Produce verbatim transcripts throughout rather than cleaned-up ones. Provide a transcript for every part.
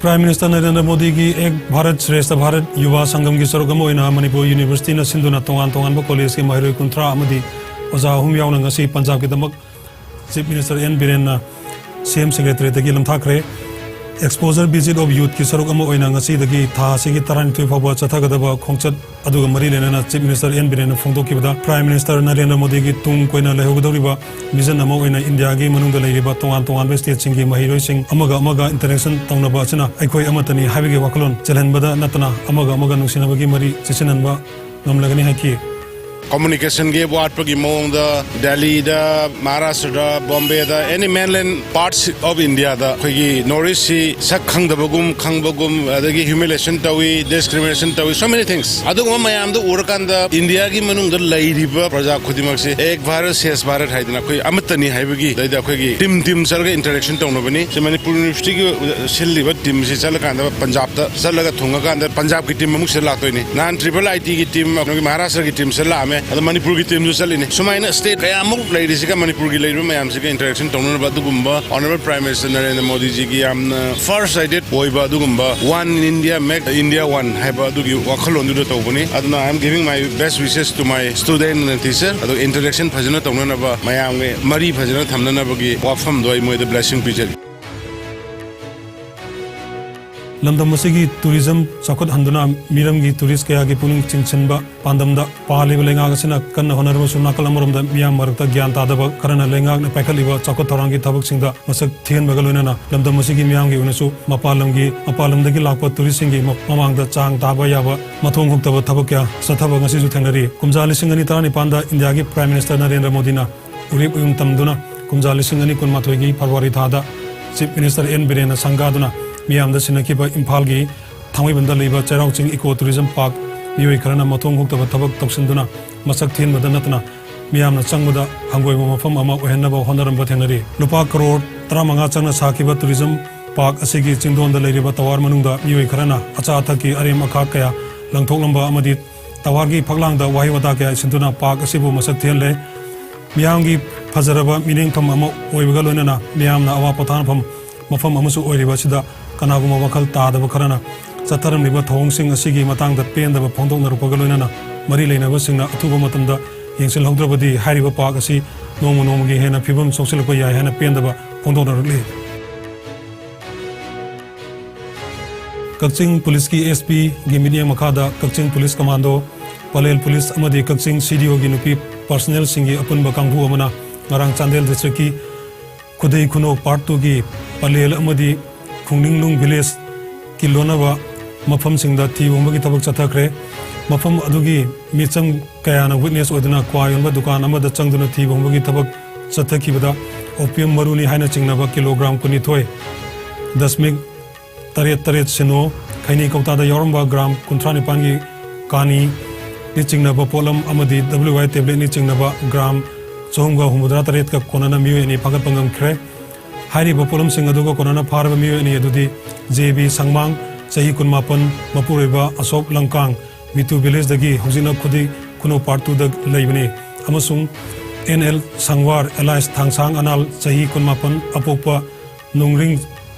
Prime Minister Narendra ꯃꯣꯗꯤꯒꯤ ꯑꯦꯛ ꯚꯥꯔꯠ ꯁ꯭ꯔꯦꯁꯊ ꯚꯥꯔꯠ ꯌꯨꯕꯥ ꯁꯪꯒꯝꯒꯤ ꯁꯔꯨꯛ ꯑꯃ ꯑꯣꯏꯅ ꯃꯅꯤꯄꯨꯔ ꯌꯨꯅꯤꯚꯔꯁꯤꯇꯤꯅ ꯁꯤꯟꯗꯨꯅ ꯇꯣꯉꯥꯟ ꯇꯣꯉꯥꯟꯕ ꯀꯣꯂꯦꯖꯀꯤ ꯃꯍꯩꯔꯣꯏ ꯀꯨꯟꯊ꯭ꯔꯥ ꯑꯃꯗꯤ ꯑꯣꯖꯥ ꯑꯍꯨꯝ ꯌꯥꯎꯅ ꯉꯁꯤ ꯄꯟꯖꯥꯕꯀꯤꯗꯃꯛ Chief Minister ꯑꯦꯟ ꯕꯤꯔꯦꯟꯅ ꯁꯤ ꯑꯦꯝ ꯁꯦꯀ꯭ꯔꯦꯇꯔꯤꯌꯦꯠꯇꯒꯤ ꯂꯝꯊꯥꯈ꯭ꯔꯦ꯫ Exposure Visit of Youthꯀꯤ ꯁꯔꯨꯛ ꯑꯃ ꯑꯣꯏꯅ ꯉꯁꯤꯗꯒꯤ ꯊꯥ ꯑꯁꯤꯒꯤ ꯇꯔꯥꯅꯤꯊꯣꯏ ꯐꯥꯎꯕ ꯆꯠꯊꯒꯗꯕ ꯈꯣꯡꯆꯠ ꯑꯗꯨꯒ ꯃꯔꯤ ꯂꯩꯅꯅ Chief Minister ꯑꯦꯟ ꯕꯤꯔꯦꯟꯅ ꯐꯣꯡꯗꯣꯛꯈꯤꯕꯗ, Prime Minister ꯅꯔꯦꯟꯗ꯭ꯔ ꯃꯣꯗꯤꯒꯤ ꯇꯨꯡ ꯀꯣꯏꯅ ꯂꯩꯍꯧꯒꯗꯧꯔꯤꯕ vision ꯑꯃ ꯑꯣꯏꯅ ꯏꯟꯗꯤꯌꯥꯒꯤ ꯃꯅꯨꯡꯗ ꯂꯩꯔꯤꯕ ꯇꯣꯉꯥꯟ ꯇꯣꯉꯥꯟꯕ stateꯁꯤꯡꯒꯤ ꯃꯍꯩꯔꯣꯏꯁꯤꯡ ꯑꯃꯒ ꯑꯃꯒ interaction ꯇꯧꯅꯕ ꯑꯁꯤꯅ ꯑꯩꯈꯣꯏ ꯑꯃꯠꯇꯅꯤ ꯍꯥꯏꯕꯒꯤ ꯋꯥꯈꯜꯂꯣꯟ ꯆꯦꯜꯍꯟꯕꯗ ꯅꯠꯇꯅ ꯑꯃꯒ ꯑꯃꯒ ꯅꯨꯡꯁꯤꯅꯕꯒꯤ ꯃꯔꯤ ꯆꯦꯠꯁꯤꯟꯍꯟꯕ ꯉꯝꯂꯒꯅꯤ ꯍꯥꯏꯈꯤ꯫ Communication gap ꯋꯥꯠꯄꯒꯤ ꯃꯑꯣꯡꯗ ꯗꯦꯜꯂꯤꯗ, ꯃꯍꯥꯔꯥꯁꯇ꯭ꯔꯗ, ꯕꯣꯝꯕꯦꯗ, any mainland parts of Indiaꯗ ꯑꯩꯈꯣꯏꯒꯤ North Eastꯁꯤ ꯁꯛ ꯈꯪꯗꯕꯒꯨꯝ ꯈꯪꯕꯒꯨꯝ, ꯑꯗꯒꯤ humiliation ꯇꯧꯏ, discrimination ꯇꯧꯏ, so many things꯫ ꯑꯗꯨꯒꯨꯝꯕ ꯃꯌꯥꯝꯗꯣ ꯎꯔꯀꯥꯟꯗ ꯏꯟꯗꯤꯌꯥꯒꯤ ꯃꯅꯨꯡꯗ ꯂꯩꯔꯤꯕ ꯄ꯭ꯔꯖꯥ ꯈꯨꯗꯤꯡꯃꯛꯁꯦ ꯑꯦꯛ ꯚꯥꯔꯠ ꯁ꯭ꯔꯦꯁꯊ ꯚꯥꯔꯠ ꯍꯥꯏꯗꯅ ꯑꯩꯈꯣꯏ ꯑꯃꯠꯇꯅꯤ ꯍꯥꯏꯕꯒꯤ, ꯑꯗꯩꯗ ꯑꯩꯈꯣꯏꯒꯤ team team ꯆꯠꯂꯒ interaction ꯇꯧꯅꯕꯅꯤ꯫ ꯁꯤ ꯃꯅꯤꯄꯨꯔ ꯌꯨꯅꯤꯚꯔꯁꯤꯇꯤꯒꯤ ꯁꯤꯜꯂꯤꯕ teamꯁꯤ ꯆꯠꯂꯀꯥꯟꯗ ꯄꯟꯖꯥꯕꯇ ꯆꯠꯂꯒ ꯊꯨꯡꯉꯀꯥꯟꯗ ꯄꯟꯖꯥꯕꯀꯤ team ꯑꯃꯨꯛ ꯁꯤꯗ ꯂꯥꯛꯇꯣꯏꯅꯤ꯫ ꯅꯍꯥꯟ triple ITꯒꯤ team ꯑꯩꯈꯣꯏꯒꯤ ꯃꯍꯥꯔꯥꯁꯇ꯭ꯔꯒꯤ team ꯁꯤꯗ ꯂꯥꯛꯑꯝꯃꯦ꯫ ꯑꯗꯣ ꯃꯅꯤꯄꯨꯔꯒꯤ teamꯁꯨ ꯆꯠꯂꯤꯅꯤ꯫ ꯁꯨꯃꯥꯏꯅ state ꯀꯌꯥꯃꯨꯛ ꯂꯩꯔꯤꯁꯤꯒ ꯃꯅꯤꯄꯨꯔꯒꯤ ꯂꯩꯔꯤꯕ ꯃꯌꯥꯝꯁꯤꯒ interaction ꯇꯧꯅꯅꯕ ꯑꯗꯨꯒꯨꯝꯕ Honourable Prime Minister ꯅꯔꯦꯟꯗ꯭ꯔ ꯃꯣꯗꯤꯖꯤꯒꯤ ꯌꯥꯝꯅ far sighted ꯑꯣꯏꯕ ꯑꯗꯨꯒꯨꯝꯕ One India Make India One ꯍꯥꯏꯕ ꯑꯗꯨꯒꯤ ꯋꯥꯈꯜꯂꯣꯟꯗꯨꯗ ꯇꯧꯕꯅꯤ꯫ ꯑꯗꯨꯅ I am giving my best wishes to my student and teacher꯫ ꯑꯗꯨꯒ interaction ꯐꯖꯅ ꯇꯧꯅꯅꯕ, ꯃꯌꯥꯝꯒꯤ ꯃꯔꯤ ꯐꯖꯅ ꯊꯝꯅꯅꯕꯒꯤ ꯋꯥꯐꯝꯗꯣ ꯑꯩ ꯃꯣꯏꯗ blessing ꯄꯤꯖꯔꯤ꯫ ꯂꯝꯗꯝ ꯑꯁꯤꯒꯤ tourism ꯆꯥꯎꯈꯠꯍꯟꯗꯨꯅ ꯃꯤꯔꯝꯒꯤ tourist ꯀꯌꯥꯒꯤ ꯄꯨꯛꯅꯤꯡ ꯆꯤꯡꯁꯤꯟꯕ ꯄꯥꯟꯗꯝꯗ ꯄꯥꯜꯂꯤꯕ ꯂꯩꯉꯥꯛ ꯑꯁꯤꯅ ꯀꯟꯅ ꯍꯣꯠꯅꯔꯕꯁꯨ ꯅꯥꯀꯜ ꯑꯃꯔꯣꯝꯗ ꯃꯤꯌꯥꯝ ꯃꯔꯛꯇ ꯒ꯭ꯌꯥꯟ ꯇꯥꯗꯕ ꯈꯔꯅ ꯂꯩꯉꯥꯛꯅ ꯄꯥꯏꯈꯠꯂꯤꯕ ꯆꯥꯎꯈꯠ ꯊꯧꯔꯥꯡꯒꯤ ꯊꯕꯛꯁꯤꯡꯗ ꯃꯁꯛ ꯊꯤꯍꯟꯕꯒ ꯂꯣꯏꯅꯅ ꯂꯝꯗꯝ ꯑꯁꯤꯒꯤ ꯃꯤꯌꯥꯝꯒꯤ ꯑꯣꯏꯅꯁꯨ ꯃꯄꯥꯟ ꯂꯝꯒꯤ, ꯃꯄꯥꯟ ꯂꯝꯗꯒꯤ ꯂꯥꯛꯄ touristꯁꯤꯡꯒꯤ ꯃ-, ꯃꯃꯥꯡꯗ ꯆꯥꯡ ꯇꯥꯕ ꯌꯥꯕ ꯃꯊꯣꯡ ꯍꯨꯛꯇꯕ ꯊꯕꯛ ꯀꯌꯥ ꯆꯠꯊꯕ ꯉꯁꯤꯁꯨ ꯊꯦꯡꯅꯔꯤ꯫ ꯀꯨꯝꯖꯥ ꯂꯤꯁꯤꯡ ꯑꯅꯤ ꯇꯔꯥꯅꯤꯄꯥꯟꯗ ꯏꯟꯗꯤꯌꯥꯒꯤ Prime Minister ꯅꯔꯦꯟꯗ꯭ꯔ ꯃꯣꯗꯤꯅ ꯎꯔꯤꯞ ꯎꯌꯨꯡ ꯇꯝꯗꯨꯅ ꯀꯨꯝꯖꯥ ꯂꯤꯁꯤꯡ ꯑꯅꯤ ꯀꯨꯟꯃꯥꯊꯣꯏꯒꯤ ꯐꯦꯕ꯭ꯔꯨꯋꯥꯔꯤ ꯊꯥꯗ Chief Minister ꯑꯦꯟ ꯕꯤꯔꯦꯟꯅ ꯁꯪꯒꯥꯗꯨꯅ ꯃꯤꯌꯥꯝꯗ ꯁꯤꯟꯅꯈꯤꯕ ꯏꯝꯐꯥꯜꯒꯤ ꯊꯥꯡꯃꯩꯕꯟꯗ ꯂꯩꯕ ꯆꯩꯔꯥꯎ ꯆꯤꯡ Eco Tourism Park ꯃꯤꯑꯣꯏ ꯈꯔꯅ ꯃꯊꯣꯡ ꯍꯨꯛꯇꯕ ꯊꯕꯛ ꯇꯧꯁꯤꯟꯗꯨꯅ ꯃꯁꯛ ꯊꯤꯍꯟꯕꯗ ꯅꯠꯇꯅ ꯃꯤꯌꯥꯝꯅ ꯆꯪꯕꯗ ꯍꯪꯒꯣꯏꯕ ꯃꯐꯝ ꯑꯃ ꯑꯣꯏꯍꯟꯅꯕ ꯍꯣꯠꯅꯔꯝꯕ ꯊꯦꯡꯅꯔꯤ꯫ ꯂꯨꯄꯥ ꯀꯔꯣꯔ ꯇꯔꯥꯃꯉꯥ ꯆꯪꯅ ꯁꯥꯈꯤꯕ tourism park ꯑꯁꯤꯒꯤ ꯆꯤꯡꯗꯣꯟꯗ ꯂꯩꯔꯤꯕ tower ꯃꯅꯨꯡꯗ ꯃꯤꯑꯣꯏ ꯈꯔꯅ ꯑꯆꯥ ꯑꯊꯛꯀꯤ ꯑꯔꯦꯝ ꯑꯈꯥꯛ ꯀꯌꯥ ꯂꯪꯊꯣꯛꯂꯝꯕ ꯑꯃꯗꯤ towerꯒꯤ ꯐꯛꯂꯥꯡꯗ ꯋꯥꯍꯩ ꯋꯥꯇꯥ ꯀꯌꯥ ꯏꯁꯤꯟꯗꯨꯅ park ꯑꯁꯤꯕꯨ ꯃꯁꯛ ꯊꯤꯍꯜꯂꯦ꯫ ꯃꯤꯌꯥꯝꯒꯤ ꯐꯖꯔꯕ ꯃꯤꯠꯌꯦꯡꯐꯝ ꯑꯃ ꯑꯣꯏꯕꯒ ꯂꯣꯏꯅꯅ ꯃꯤꯌꯥꯝꯅ ꯑꯋꯥ ꯄꯣꯊꯥꯐꯝ ꯃꯐꯝ ꯑꯃꯁꯨ ꯑꯣꯏꯔꯤꯕ ꯑꯁꯤꯗ ꯀꯅꯥꯒꯨꯝꯕ ꯋꯥꯈꯜ ꯇꯥꯗꯕ ꯈꯔꯅ ꯆꯠꯊꯔꯝꯂꯤꯕ ꯊꯧꯑꯣꯡꯁꯤꯡ ꯑꯁꯤꯒꯤ ꯃꯇꯥꯡꯗ ꯄꯦꯟꯗꯕ ꯐꯣꯡꯗꯣꯛꯅꯔꯛꯄꯒ ꯂꯣꯏꯅꯅ ꯃꯔꯤ ꯂꯩꯅꯕꯁꯤꯡꯅ ꯑꯊꯨꯕ ꯃꯇꯝꯗ ꯌꯦꯡꯁꯤꯜꯍꯧꯗ꯭ꯔꯕꯗꯤ ꯍꯥꯏꯔꯤꯕ ꯄꯥꯛ ꯑꯁꯤ ꯅꯣꯡꯃ ꯅꯣꯡꯃꯒꯤ ꯍꯦꯟꯅ ꯐꯤꯕꯝ ꯁꯣꯛꯆꯤꯜꯂꯛꯄ ꯌꯥꯏ ꯍꯥꯏꯅ ꯄꯦꯟꯗꯕ ꯐꯣꯡꯗꯣꯛꯅꯔꯛꯂꯤ꯫ ꯀꯛꯆꯤꯡ ꯄꯨꯂꯤꯁꯀꯤ ꯑꯦꯁ ꯄꯤꯒꯤ ꯃꯤꯠꯌꯦꯡ ꯃꯈꯥꯗ ꯀꯛꯆꯤꯡ ꯄꯨꯂꯤꯁ ꯀꯃꯥꯟꯗꯣ, ꯄꯂꯦꯜ ꯄꯨꯂꯤꯁ ꯑꯃꯗꯤ ꯀꯛꯆꯤꯡ ꯁꯤ ꯗꯤ ꯑꯣꯒꯤ ꯅꯨꯄꯤ ꯄꯔꯁꯅꯦꯜꯁꯤꯡꯒꯤ ꯑꯄꯨꯟꯕ ꯀꯥꯡꯕꯨ ꯑꯃꯅ ꯉꯔꯥꯡ ꯆꯥꯟꯗꯦꯜ ꯗꯤꯁꯇ꯭ꯔꯤꯛꯀꯤ ꯈꯨꯗꯩ ꯈꯨꯅꯧ ꯄꯥꯔꯠ ꯇꯨꯒꯤ ꯄꯂꯦꯜ ꯑꯃꯗꯤ ꯈꯣꯡꯅꯤꯡꯂꯨꯡ ꯚꯤꯂꯦꯖꯀꯤ ꯂꯣꯟꯅꯕ ꯃꯐꯝꯁꯤꯡꯗ ꯊꯤꯕ ꯍꯨꯝꯕꯒꯤ ꯊꯕꯛ ꯆꯠꯊꯈ꯭ꯔꯦ꯫ ꯃꯐꯝ ꯑꯗꯨꯒꯤ ꯃꯤꯆꯝ ꯀꯌꯥꯅ ꯋꯤꯠꯅꯦꯁ ꯑꯣꯏꯗꯨꯅ ꯀ꯭ꯋꯥ ꯌꯣꯟꯕ ꯗꯨꯀꯥꯟ ꯑꯃꯗ ꯆꯪꯗꯨꯅ ꯊꯤꯕ ꯍꯨꯝꯕꯒꯤ ꯊꯕꯛ ꯆꯠꯊꯈꯤꯕꯗ ꯑꯣꯄꯤꯌꯝ ꯃꯔꯨꯅꯤ ꯍꯥꯏꯅ ꯆꯤꯡꯅꯕ ꯀꯤꯂꯣꯒ꯭ꯔꯥꯝ ꯀꯨꯟꯅꯤꯊꯣꯏ ꯗꯁꯃꯤꯛ ꯇꯔꯦꯠ ꯇꯔꯦꯠ ꯁꯤꯅꯣ, ꯈꯩꯅꯤ ꯀꯧꯇꯥꯗ ꯌꯥꯎꯔꯝꯕ ꯒ꯭ꯔꯥꯝ ꯀꯨꯟꯊ꯭ꯔꯥ ꯅꯤꯄꯥꯟꯒꯤ ꯀꯥꯅꯤꯅ ꯆꯤꯡꯅꯕ ꯄꯣꯠꯂꯝ ꯑꯃꯗꯤ ꯗꯕ꯭ꯂꯤꯎ ꯑꯥꯏ ꯇꯦꯕ꯭ꯂꯦꯠꯅ ꯆꯤꯡꯅꯕ ꯒ꯭ꯔꯥꯝ ꯆꯍꯨꯝꯒ ꯍꯨꯝꯐꯨꯇꯔꯥ ꯇꯔꯦꯠꯀ ꯀꯣꯟꯅꯅ ꯃꯤꯑꯣꯏ ꯑꯅꯤ ꯐꯥꯒꯠꯄ ꯉꯝꯈ꯭ꯔꯦ꯫ ꯍꯥꯏꯔꯤꯕ ꯄꯣꯠꯂꯝꯁꯤꯡ ꯑꯗꯨꯒ ꯀꯣꯟꯅꯅ ꯐꯥꯔꯕ ꯃꯤꯑꯣꯏ ꯑꯅꯤ ꯑꯗꯨꯗꯤ ꯖꯦ ꯕꯤ ꯁꯪꯃꯥꯡ, ꯆꯍꯤ ꯀꯨꯟꯃꯥꯄꯟ, ꯃꯄꯨꯔꯣꯏꯕ ꯑꯁꯣꯛ ꯂꯪꯀꯥꯡ, ꯃꯤꯇꯨ ꯚꯤꯂꯦꯖꯇꯒꯤ, ꯍꯧꯖꯤꯛꯅ ꯈꯨꯗꯩ ꯈꯨꯅꯧ ꯄꯥꯔꯠ ꯇꯨꯗ ꯂꯩꯕꯅꯤ, ꯑꯃꯁꯨꯡ ꯑꯦꯟ ꯑꯦꯜ ꯁꯪꯋꯥꯔ ꯑꯦꯂꯥꯏꯁ ꯊꯥꯡꯁꯥꯡ ꯑꯅꯥꯜ, ꯆꯍꯤ ꯀꯨꯟꯃꯥꯄꯟ, ꯑꯄꯣꯛꯄ ꯅꯨꯡꯔꯤꯡ,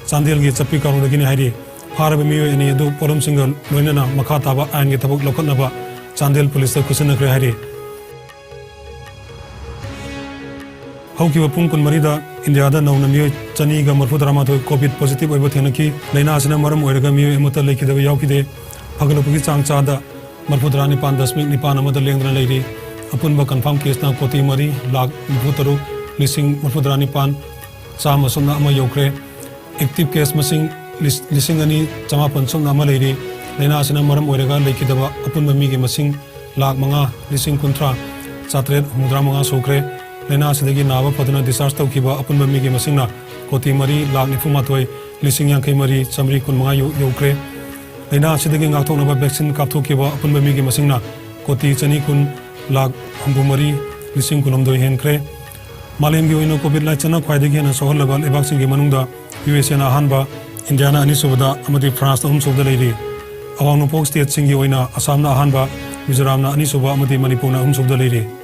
ꯆꯥꯟꯗꯦꯜꯒꯤ ꯆꯠꯄꯤ ꯀꯥꯔꯣꯡꯗꯒꯤꯅꯤ ꯍꯥꯏꯔꯤ꯫ ꯐꯥꯔꯕ ꯃꯤꯑꯣꯏ ꯑꯅꯤ ꯑꯗꯨ ꯄꯣꯠꯂꯝꯁꯤꯡꯒ ꯂꯣꯏꯅꯅ ꯃꯈꯥ ꯇꯥꯕ ꯑꯥꯏꯟꯒꯤ ꯊꯕꯛ ꯂꯧꯈꯠꯅꯕ ꯆꯥꯟꯗꯦꯜ ꯄꯨꯂꯤꯁꯇ ꯈꯨꯠꯁꯤꯟꯅꯈ꯭ꯔꯦ ꯍꯥꯏꯔꯤ꯫ ꯍꯧꯈꯤꯕ ꯄꯨꯡ ꯀꯨꯟꯃꯔꯤꯗ ꯏꯟꯗꯤꯌꯥꯗ ꯅꯧꯅ ꯃꯤꯑꯣꯏ ꯆꯅꯤꯒ ꯃꯔꯤꯐꯨꯇꯔꯥꯃꯥꯊꯣꯏ ꯀꯣꯚꯤꯗ ꯄꯣꯖꯤꯇꯤꯚ ꯑꯣꯏꯕ ꯊꯦꯡꯅꯈꯤ꯫ ꯂꯥꯏꯅꯥ ꯑꯁꯤꯅ ꯃꯔꯝ ꯑꯣꯏꯔꯒ ꯃꯤꯑꯣꯏ ꯑꯃꯠꯇ ꯂꯩꯈꯤꯗꯕ ꯌꯥꯎꯈꯤꯗꯦ꯫ ꯐꯒꯠꯂꯛꯄꯒꯤ ꯆꯥꯡ ꯆꯥꯗ ꯃꯔꯤꯐꯨꯇꯔꯥ ꯅꯤꯄꯥꯟ ꯗꯁꯃꯤꯛ ꯅꯤꯄꯥꯟ ꯑꯃꯗ ꯂꯦꯡꯗꯅ ꯂꯩꯔꯤ꯫ ꯑꯄꯨꯟꯕ ꯀꯟꯐꯥꯔꯝ ꯀꯦꯁꯅ ꯀꯣꯇꯤ ꯃꯔꯤ ꯂꯥꯈ ꯅꯤꯐꯨ ꯇꯔꯨꯛ ꯂꯤꯁꯤꯡ ꯃꯔꯤꯐꯨꯇꯔꯥ ꯅꯤꯄꯥꯟ ꯆꯥꯝꯃ ꯁꯨꯞꯅ ꯑꯃ ꯌꯧꯈ꯭ꯔꯦ꯫ ꯑꯦꯛꯇꯤꯚ ꯀꯦꯁ ꯃꯁꯤꯡ ꯂꯤꯁ-, ꯂꯤꯁꯤꯡ ꯑꯅꯤ ꯆꯃꯥꯄꯟ ꯁꯨꯞꯅ ꯑꯃ ꯂꯩꯔꯤ꯫ ꯂꯥꯏꯅꯥ ꯑꯁꯤꯅ ꯃꯔꯝ ꯑꯣꯏꯔꯒ ꯂꯩꯈꯤꯗꯕ ꯑꯄꯨꯟꯕ ꯃꯤꯒꯤ ꯃꯁꯤꯡ ꯂꯥꯈ ꯃꯉꯥ ꯂꯤꯁꯤꯡ ꯀꯨꯟꯊ꯭ꯔꯥ ꯆꯥꯇ꯭ꯔꯦꯠ ꯍꯨꯝꯐꯨꯇꯔꯥ ꯃꯉꯥ ꯁꯨꯈ꯭ꯔꯦ꯫ ꯂꯥꯏꯅꯥ ꯑꯁꯤꯗꯒꯤ ꯅꯥꯕ ꯐꯗꯨꯅ ꯗꯤꯁꯆꯥꯔꯖ ꯇꯧꯈꯤꯕ ꯑꯄꯨꯟꯕ ꯃꯤꯒꯤ ꯃꯁꯤꯡꯅ ꯀꯣꯇꯤ ꯃꯔꯤ ꯂꯥꯈ ꯅꯤꯐꯨ ꯃꯥꯊꯣꯏ ꯂꯤꯁꯤꯡ ꯌꯥꯡꯈꯩ ꯃꯔꯤ ꯆꯥꯃꯔꯤ ꯀꯨꯟ ꯃꯉꯥ ꯌꯧ-, ꯌꯧꯈ꯭ꯔꯦ꯫ ꯂꯥꯏꯅꯥ ꯑꯁꯤꯗꯒꯤ ꯉꯥꯛꯊꯣꯛꯅꯕ ꯚꯦꯛꯁꯤꯟ ꯀꯥꯞꯊꯣꯛꯈꯤꯕ ꯑꯄꯨꯟꯕ ꯃꯤꯒꯤ ꯃꯁꯤꯡꯅ ꯀꯣꯇꯤ ꯆꯅꯤ ꯀꯨꯟ ꯂꯥꯈ ꯍꯨꯝꯐꯨ ꯃꯔꯤ ꯂꯤꯁꯤꯡ ꯀꯨꯟꯍꯨꯝꯗꯣꯏ ꯍꯦꯟꯈ꯭ꯔꯦ꯫ ꯃꯥꯂꯦꯝꯒꯤ ꯑꯣꯏꯅ ꯀꯣꯚꯤꯗ ꯂꯥꯏꯆꯠꯅ ꯈ꯭ꯋꯥꯏꯗꯒꯤ ꯍꯦꯟꯅ ꯁꯣꯛꯍꯜꯂꯕ ꯂꯩꯕꯥꯛꯁꯤꯡꯒꯤ ꯃꯅꯨꯡꯗ ꯌꯨ ꯑꯦꯁ ꯑꯦꯅ ꯑꯍꯥꯟꯕ, ꯏꯟꯗꯤꯌꯥꯅ ꯑꯅꯤꯁꯨꯕꯗ ꯑꯃꯗꯤ ꯐ꯭ꯔꯥꯟꯁꯅ ꯑꯍꯨꯝꯁꯨꯕꯗ ꯂꯩꯔꯤ꯫ ꯑꯋꯥꯡ ꯅꯣꯡꯄꯣꯛ ꯁ꯭ꯇꯦꯠꯁꯤꯡꯒꯤ ꯑꯣꯏꯅ ꯑꯁꯥꯝꯅ ꯑꯍꯥꯟꯕ, ꯃꯤꯖꯣꯔꯥꯝꯅ ꯑꯅꯤꯁꯨꯕ ꯑꯃꯗꯤ ꯃꯅꯤꯄꯨꯔꯅ ꯑꯍꯨꯝꯁꯨꯕꯗ ꯂꯩꯔꯤ꯫